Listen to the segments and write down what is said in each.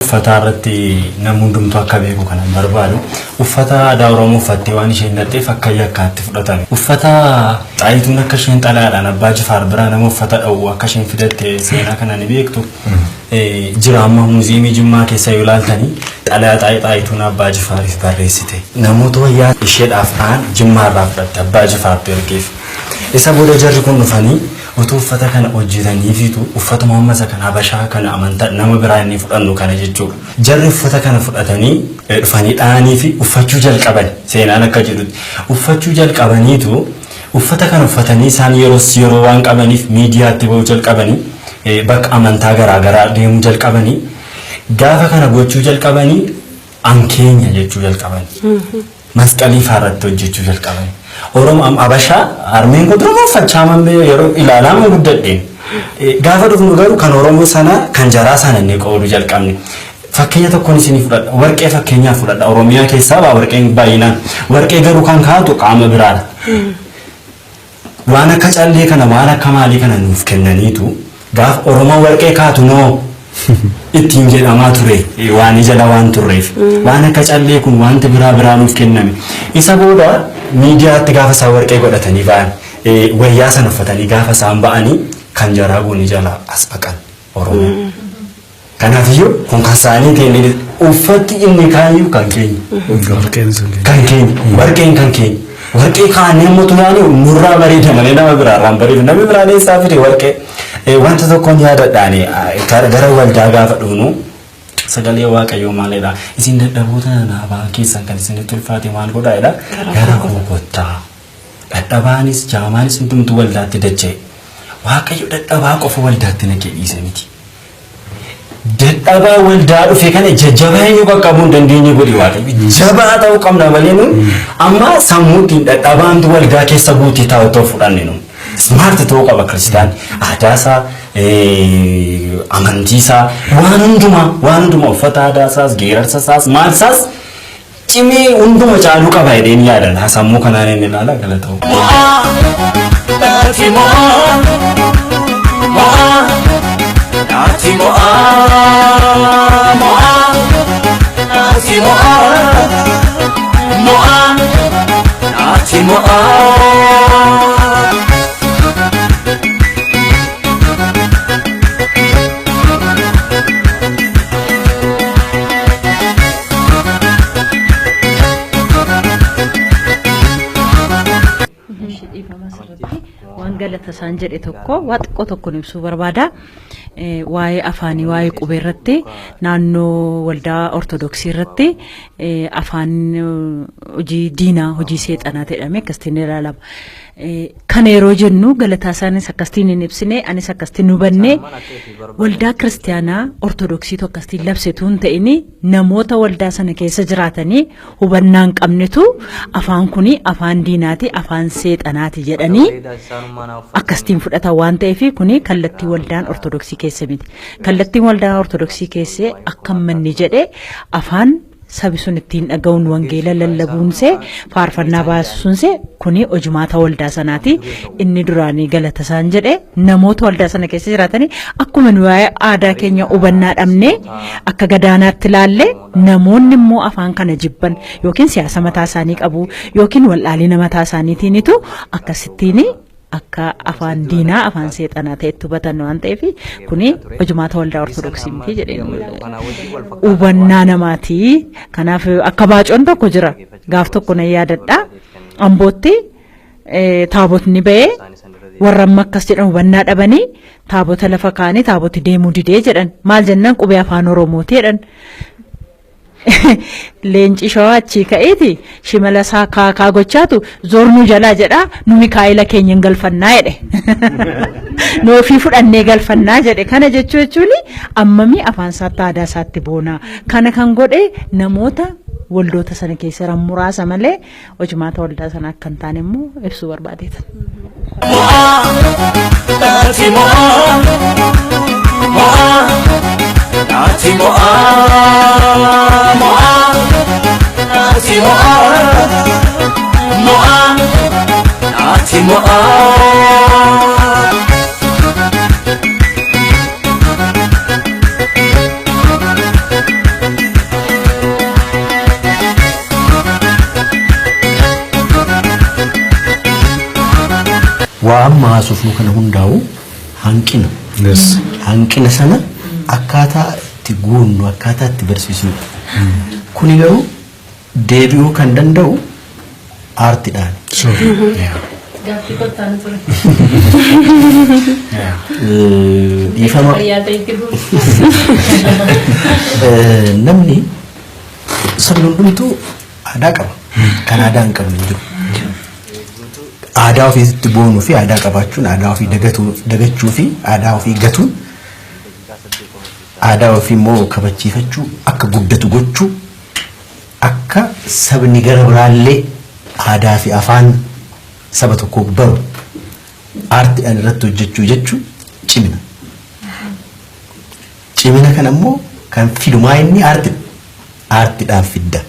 Uffataa irratti namni hundumtuu akka beeku kanan barbaadu uffata aadaa Oromoo uffattee waan isheen dhaqxeef akka yakkaatti fudhatame. Uffata Xaayituun akka isheen xalayaadhaan Abbaa Jifaar biraa nama uffata dha'u akka isheen fidatte seenaa kana ni beektu. Jira amma muuziyeemii Jimmaa keessa yoo ilaaltanii xalayaa Xaayituun Abbaa Jifaariif barreessite. Namoota wayyaa isheedhaaf ta'an Jimmaa irraa fudhatte Abbaa Jifaartu ergeef. Isa booda jarri kun dhufanii utuu uffata kana hojjetaniifiitu uffatuma amma isa kan Habashaa kana amantaa nama biraa inni fudhannu kana jechuudha. Jarri uffata kana fudhatanii dhufanii dha'anii fi uffachuu jalqaban seenaan akka jedhutti. Uffachuu jalqabaniitu uffata kana uffatanii isaan yeroos yeroo waan qabaniif miidiyaatti ba'uu jalqabanii bakka amantaa garaa garaa deemuu jalqabanii gaafa kana gochuu jalqabanii an keenya jechuu jalqaban. Masqalii faa irratti hojjechuu jalqaban. Oromo am Abashaa harmeen koo duruma uffachaa man bee yeroo ilaalaa man guddadheen. Gaafa dhufnu garuu kan Oromoo sana kan jaraa sana inni qooduu jalqabne. Fakkeenya tokkoon isinii fudhadha. Warqee fakkeenyaaf fudhadha. Oromiyaa keessaa baa warqeen baay'inaan. Warqee garuu kan kaa'atu qaama biraadha. Waan akka callee kana waan akka maalii kana nuuf kennaniitu gaaf Oromoon warqee kaatu noo ittiin jedhamaa ture waan jala waan turreef waan akka callee kun wanti biraa biraa nuuf kenname. Isa booda miidiyaatti gaafa isaan warqee godhatanii ba'an wayyaa sana uffatanii gaafa isaan ba'anii kan jaraa goonii jala as baqan Oromoo. Kanaafiyyuu kun kan isaanii ta'e uffatti inni kaayyuu kan keenya. Warqeen sun Kan keenya. Warqeen kan keenya. Warqee kaannee immoo tunaani nurraa bareeda malee nama biraarraan bareedu. Namni biraan eessaa fide warqee? Wanta tokkoon yaadadhaani gara waldaa gaafa dhufnu sagalee Waaqayyoo maalidha? Isin dadhaboota naabaa keessan kan isinitti ulfaate maal godhaa jedha? Gara koo kottaa. Dadhabaanis jaamaanis hundumtuu waldaatti dacha'e. Waaqayyo dadhabaa qofa waldaatti naqee dhiise miti. Dadhabaa waldaa dhufe kana jajjabaa eenyu qaqqabuu hin dandeenye godhi Waaqayyo. Jabaa ta'uu qabna malee nu amma sammuutiin dadhabaantu waldaa keessa guutee taa'u ta'uu fudhanne nu. Smart ta'uu qaba kiristaan. Aadaasaa, amantiisaa, waan hundumaa, waan hundumaa uffata aadaasaas, geerarsasaas, maalsaas cimee hunduma caaluu qaba jedheen yaadan. Sammuu kanaan inni ilaala galatoo. Naati mo'aa, mo'aa, naati mo'aa, mo'aa, naati mo'aa, mo'aa, naati mo'aa. Dhiifama asirratti waan galata isaan jedhe tokko waa xiqqoo tokkoon ibsuu barbaada. Waa'ee afaanii waa'ee qubee irratti naannoo waldaa Ortodoksii irratti afaan hojii diinaa hojii seexanaa jedhamee akkasitti ilaalama. Kana yeroo jennu galataa isaanis akkasitti hin ibsine anis akkasitti hin hubanne waldaa kiristaanaa Ortodoksiitu akkasitti labsetu hin ta'in namoota waldaa sana keessa jiraatanii hubannaa hin qabnetu afaan kuni afaan diinaati afaan seexanaati jedhanii akkasitiin fudhatan waan ta'eef kuni kallattii waldaan Ortodoksii keessa miti. Kallattiin waldaan Ortodoksii keessa akka manni jedhe afaan sabi sun ittiin dhaga'uun wangeela lallabuunsee faarfannaa baasuunsee kuni hojimaata waldaa sanaati. Inni duraanii galata isaan jedhe namoota waldaa sana keessa jiraatanii akkuma nu waa'ee aadaa keenya hubannaa dhabne akka gadaanaatti ilaalle namoonni immoo afaan kana jibban yookiin siyaasa mataa isaanii qabu yookiin wal'aalina mataa isaaniitiinitu akkasittiin akka afaan diinaa afaan seexanaa ta'etti hubatan waan ta'eef kuni hojimaata waldaa Ortodoksii miti jedheen hubannaa namaati. Kanaaf akka baacoon tokko jira gaaf tokko nan yaadadha Ambootti taabotni ba'ee warra amma akkas jedhan hubannaa dhabanii taabota lafa kaa'anii taaboti deemuu didee jedhan maal jennaan qubee afaan Oromooti jedhan. Leenci shawaa achii ka'eeti shimala isaa kaakaa gochaatu zoornuu jalaa jedha nu Mikaa'ela keenya hin galfannaa jedhe. Nu ofii fudhannee galfannaa jedhe. Kana jechuu jechuun ammamii afaan isaatti aadaa isaatti boonaa. Kana kan godhe namoota waldoota sana keessa jiran muraasa malee hojimaata waldaa sana akka hin taane immoo ibsuu barbaadeetan. Mo'aa, naati mo'aa, mo'aa, naati mo'aa, mo'aa, naati mo'aa, mo'aa, naati mo'aa. Waan haasofnu kana hundaa'u hanqina. Hanqina sana akkaataa itti guunnu, akkaataa itti barsiisnudha. Kuni garuu deebi'uu kan danda'u aartiidhaan. Gaaffii kottaan ture. Dhiifama. Fayyaa ta'e itti fufu. Namni sabni hundumtuu aadaa qaba. Kan aadaa hin qabne hin jiru. Aadaa ofiitti boonuu fi aadaa qabaachuun, aadaa ofii dagachuu fi aadaa ofii gatuun, aadaa ofii immoo kabachiifachuu, akka guddatu gochuu, akka sabni gara biraallee aadaa fi afaan saba tokkoo baru aartiidhaan irratti hojjechuu jechuun cimina. Cimina kana immoo kan fidu maa inni aartidha. Aartiidhaan fidda.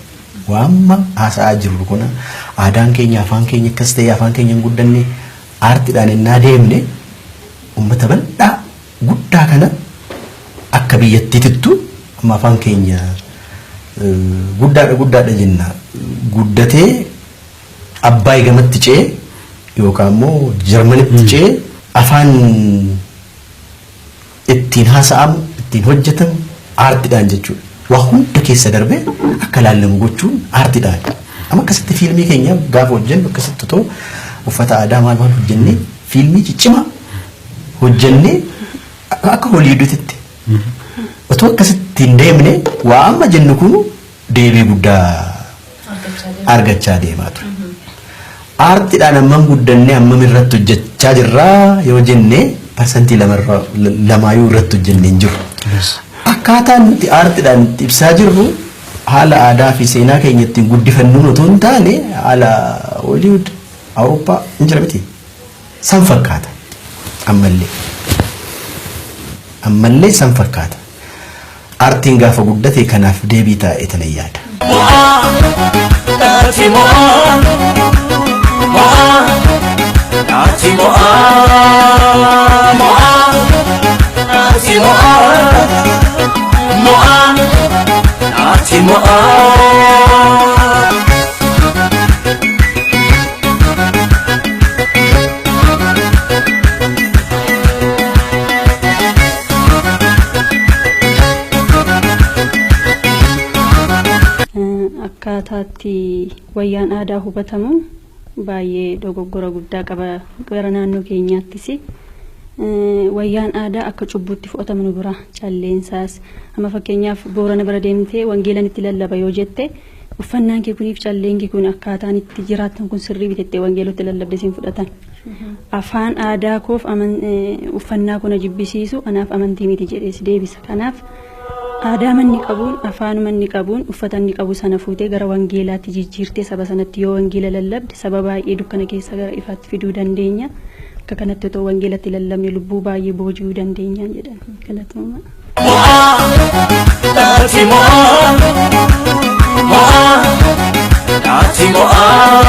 Waamma haasa'aa jirru kuna aadaan keenya, afaan keenya akkas ta'e, afaan keenya hin guddanne, aartiidhaan innaa deemne uummata bal'aa guddaa kana akka biyyattiitittu amma afaan keenya guddaadha guddaadha jenna, guddatee Abbaay gamatti ce'ee yookaan immoo Jarmanitti ce'ee afaan ittiin haasa'amu, ittiin hojjetamu aartiidhaan jechuudha. Waa hunda keessa darbee akka laallamu gochuun aartiidhaan. Amma akkasitti fiilmii keenya gaafa hojjennu, akkasitti otoo uffata aadaa maal maal hojjennee, fiilmii ciccimaa hojjennee, akka Holiiwuditti otoo akkasitti hin deemne, waa amma jennu kun deebii guddaa argachaa deemaa ture. Aartiidhaan hammam guddannee, hammam irratti hojjechaa jirraa yoo jenne, parsantii lamaayyuu irratti hojjennee hin jiru. Akkaataan nuti aartiidhaan itti ibsaa jirru haala aadaa fi seenaa keenya ittiin guddifannuun otoo hin taane, haala Hollywood, Awurooppaa hin jira miti. San fakkaata ammallee. Ammallee san fakkaata. Aartiin gaafa guddate kanaaf deebii taa'e tana yaada. Mo'aa, naati mo'aa, mo'aa, naati mo'aa, mo'aa, naati mo'aa, mo'aa, naati mo'aa. Akkaataatti wayyaan aadaa hubatamu baay'ee dogoggora guddaa qaba gara naannoo keenyaattis. Wayyaan aadaa akka cubbuutti fudhatama nu bira, calleensaas. Amma fakkeenyaaf Boorana bira deemtee wangeelan itti lallaba yoo jette, uffannaan kee kuniif calleen kee kun, akkaataan itti jiraattan kun sirrii bitettee wangeelota lallabde siin fudhatan. Afaan aadaa koof uffannaa kuna jibbisiisu anaaf amantii miti jedhees deebisa. Kanaaf aadaa manni qabuun, afaan manni qabuun, uffata inni qabu sana fuutee gara wangeelaatti jijjiirtee saba sanatti yoo wangeela lallabde, saba baay'ee dukkana keessa gara ifaatti fiduu dandeenya. Akka kanatti otoo wangeelatti lallabne lubbuu baay'ee booji'uu dandeenya jedhan. Galatooma. Mo'aa, naati mo'aa, mo'aa, naati mo'aa,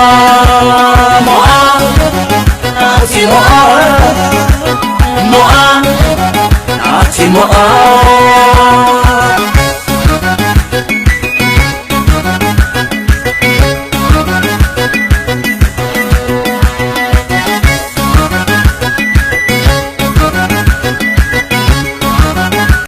mo'aa, naati mo'aa, mo'aa, naati mo'aa.